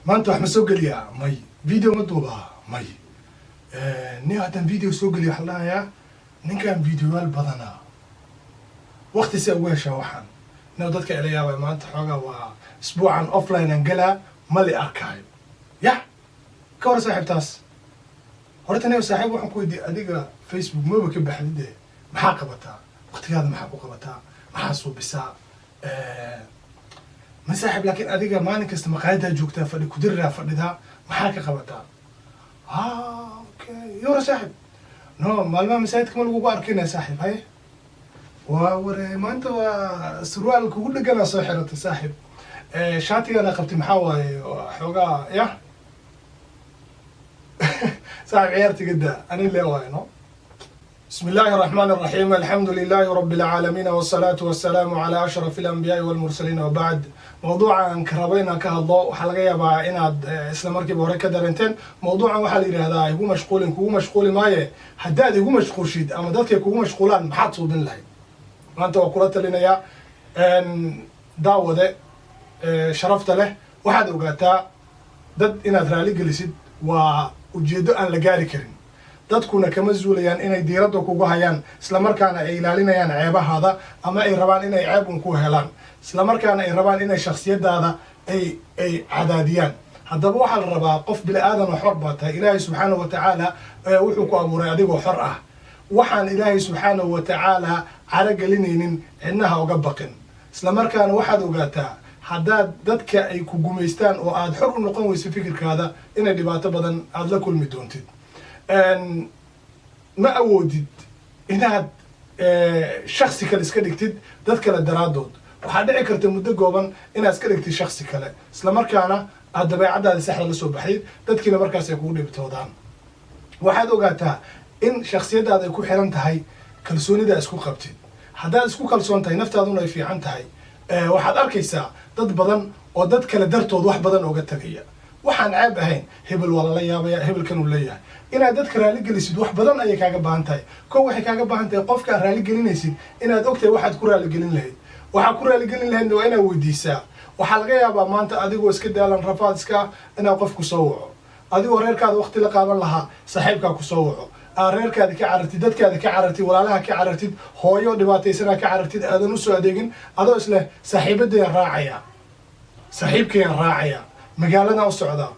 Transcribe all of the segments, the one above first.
Maanta wax ma soo geliyaa? May. Video ma duubaa? May. Nin haddaan video soo geliyo, waxaa la dhahayaa ninkan videoyaal badanaa, waqti si ugu heshaa. Waxaan ina dadka ila yaabay maanta xoogaa waa isbuucan offline aan gelaa, ma li arkaayo. Yah, ka hor saaxiibtaas horta aniga saaxiib waxaan ku weydiiyey, adiga Facebook maba ka baxdide, maxaa qabataa waqtigaada? Maxaa ku qabataa? Maxaa suubisaa? Ma saaxiib, laakiin adiga maalin kasta maqaayadaa joogtaa, fadhi kudiraa fadhidaa, maxaa ka qabataa? Ah, okay, yora saaxiib, no, maalmaha masaajidka ma lagugu arkina saaxiib. Haye, waa ware, maanta waa surwaal kugu dheganaa soo xiratay saaxiib, shaatigana qabtay, maxaa waaye? Xoogaa yah saaxiib, ciyaartiga daa ani lee waayo. No, بسم الله الرحمن الرحيم، الحمد لله رب العالمين، والصلاة والسلام على أشرف الأنبياء والمرسلين، وبعد. موضوعا aan ka rabo inaan ka hadlo waxaa laga yaabaa inaad isla markiiba hore ka dareenteen. Mawduucan waxaa la yidhahdaa igu mashquulin. Kugu mashquuli maaye, haddaad igu mashquushid ama dadkay kugu mashquulaan, maxaad suubin lahayd? Maanta waa kula talinayaa, daawade sharafta leh. Waxaad ogaataa, dad inaad raali gelisid waa ujeeddo aan la gaari karin. Dadkuna kama zuulayaan inay diiradda kugu hayaan, islamarkaana ay ilaalinayaan ceebahaada, ama ay rabaan inay ceeb un ku helaan, islamarkaana ay rabaan inay shaksiyadaada ay cadaadiyaan. Haddaba waxaa la rabaa, qof bini aadan oo xor baa tahay. Ilaahay subxaanahu wa tacaala wuxuu ku abuuray adigoo xor ah. Waxaan Ilaahay subxaanahu wa tacaala caragelinaynin cidnaha uga baqin. Islamarkaana waxaad ogaataa, haddaad dadka ay ku gumaystaan oo aad xor u noqon weyso fikirkaada, inay dhibaato badan aada la kulmi doontid. Ma awoodid inaad shaksi kale iska dhigtid dad kale daraaddood. Waxaa dhici karta muddo gooban inaad iska dhigtid shaksi kale, islamarkaana aad dabeecaddaada saxda la soo baxdid, dadkiina markaas ay kugu dhibtoodaan. Waxaad ogaataa in shaksiyaddaada ay ku xiran tahay kalsoonida isku qabtid. Haddaad isku kalsoon tahay, naftaaduna ay fiican tahay, waxaad arkaysaa dad badan oo dad kale dartood wax badan oga tegaya. Waxaan ceeb ahayn, hebel waa lala yaabaya, hebelkan uu leeyahay. Inaad dadka raaligelisid wax badan ayay kaaga baahan tahay. Ko waxay kaaga baahan tahay, qofka aad raaligelinaysid inaad ogtahay waxaad ku raaligelin lahayd. Waxaad ku raaligelin lahaydna waa inaad weydiisaa. Waxaa laga yaabaa maanta adigoo iska daalan, rafaad iska, inaad qof ku soo waco. Adigoo reerkaada waqti la qaadan lahaa, saaxiibkaa kusoo waco, aad reerkaada ka carartid, dadkaada ka carartid, walaalaha ka carartid, hooyo dhibaataysanaa ka carartid, aadan usoo adeegin, adoo isleh saaxiibadayaan raacaya, saaxiibkayaan raacaya, magaaladan u socdaa.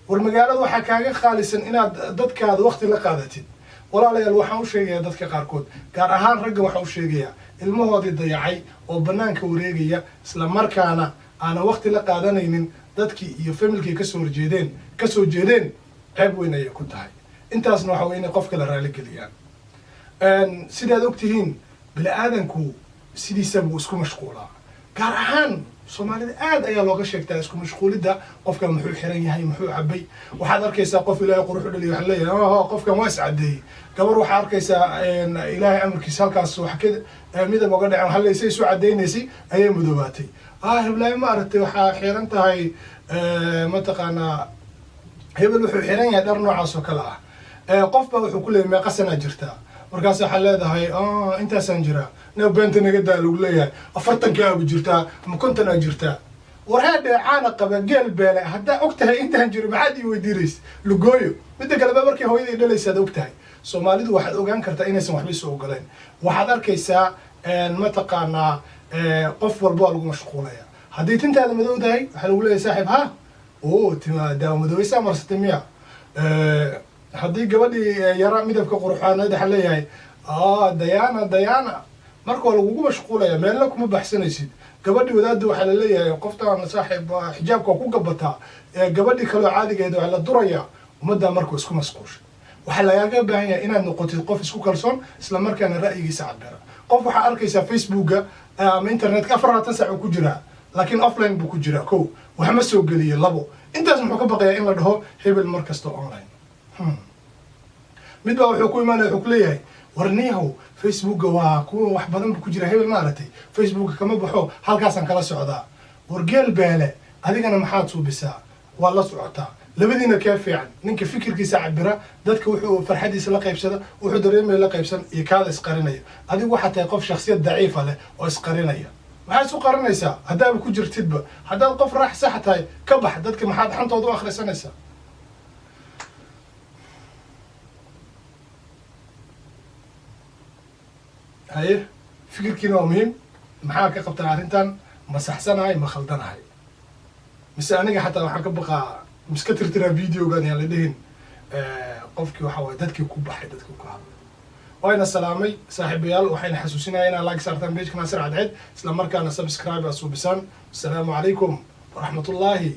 War, magaalada waxaa kaaga qaalisan inaad dadkaada waqti la qaadatid. Walaalayaal, waxaan u sheegayaa dadka qaarkood, gaar ahaan ragga, waxaan u sheegayaa ilmahoodii dayacay oo banaanka wareegaya, isla markaana aanan waqti la qaadanaynin dadkii iyo familkii kasoo horjeedeen, kasoo jeedeen, ceeb weyn ayay ku tahay. Intaasna waxa wey inay qofka la raaligeliyaan. Sidaad ogtihiin, bini aadanku sidiisa buu isku mashquulaa. Gaar ahaan Soomaalida aad ayaa looga sheegtaa isku mashquulidda. Qofkan muxuu xiran yahay? Muxuu cabay? Waxaad arkaysaa qof Ilaahay qurux u dhaliy, waxaa leeyahay, "Oho, qofkan waa iscadeeyey." Gabar waxaa arkaysaa Ilaahay amarkiisa halkaas wax ka midab oga dhacen, waxaa leeyahay say isu cadaynaysay ayay madoobaatay. Ah, heblaayo ma aragtay? Waxaa xiran tahay, mataqaanaa, hebel wuxuu xiran yahay dhar noocaas oo kale ah. Qof baa wuxuu ku leeyahay, "Meeqa sanaa jirtaa?" Markaas waxaa leedahay, "Intaasaan jiraa." "Ne beenta naga daa," lagu leeyahay, 40kaabu jirtaa ama 50 aa jirtaa. War heedhe, caana qaba geel beele, haddaa og tahay intaan jiro, maxaad ii weydiinaysa? Lugooyo. Midda kaleba, markay hooyaday dhalaysaad og tahay. Soomaalidu waxaad ogaan kartaa inaysan waxba isu ogoleen. Waxaad arkaysaa, mataqaanaa, qof walba waa lagu mashquulaya. Haddii tintaada madow tahay, waxaa lagu leeyahay, "Saaxiib, ha o tima daawo madoweysaa marsatay miya?" Haddii gabadhii yara midabka qurxaaneed, waxaa leeyahay, "Dayana, Dayana." Marka waa lagugu mashquulaya, meelna kuma baxsanaysid. Gabadhii wadaada waxaa laleeyahay, "Qoftaan saaxiib xijaabka waa ku gabataa." Gabadhii kaloo caadigeed waa la duraya. Ummaddaa markuu isku mashquulshay, waxaa lagaaga baahan yahay inaad noqotid qof isku kalsoon, isla markaana ra'yigiisa cabira. Qof waxaa arkaysaa Facebooka ama internetka 24 saac uu ku jiraa, laakiin offline buu ku jiraa. Ko wax ma soo geliye. Labo, intaas muxuu ka baqayaa? In la dhaho hebel mar kasta online. Mid baa wuxuu ku imaanaya, wuxuu ku leeyahay, "War niyahow, Facebooka waa kuwa wax badan buu ku jira. Hebel ma aragtay? Facebooka kama baxo, halkaasaan kala socdaa." War geel beele, adigana maxaad suubisaa? Waa la socotaa. Labadiina kee fiican? Ninka fikirkiisa cabira, dadka wuxuu farxadiisa la qaybsada, wuxuu dareemaya la qaybsan, iyo kaada isqarinaya. Adigu waxaa tahay qof shaksiyad daciifa leh oo isqarinaya. Maxaad isu qaranaysaa haddaaba ku jirtidba? Haddaad qof raax sax tahay, ka bax dadka. Maxaad xantooda u akhrisanaysaa? Haye, fikirkiina waa muhiim. Maxaa ka qabtaa arrintan? Ma saxsanahay, ma khaldanahay? Mise aniga xataa waxaan ka baqaa miska tirtiraa videogan, yaan la dhihin qofkii waxa waye dadkii ku baxay, dadkii ku hadlay. Wayna salaamay, saaxiibayaal. Waxayna xasuusinaya inaad like saartaan pageka Naasir Cadceed, isla markaana subscribe aad suubisaan. Asalaamu calaykum waraxmatullaahi.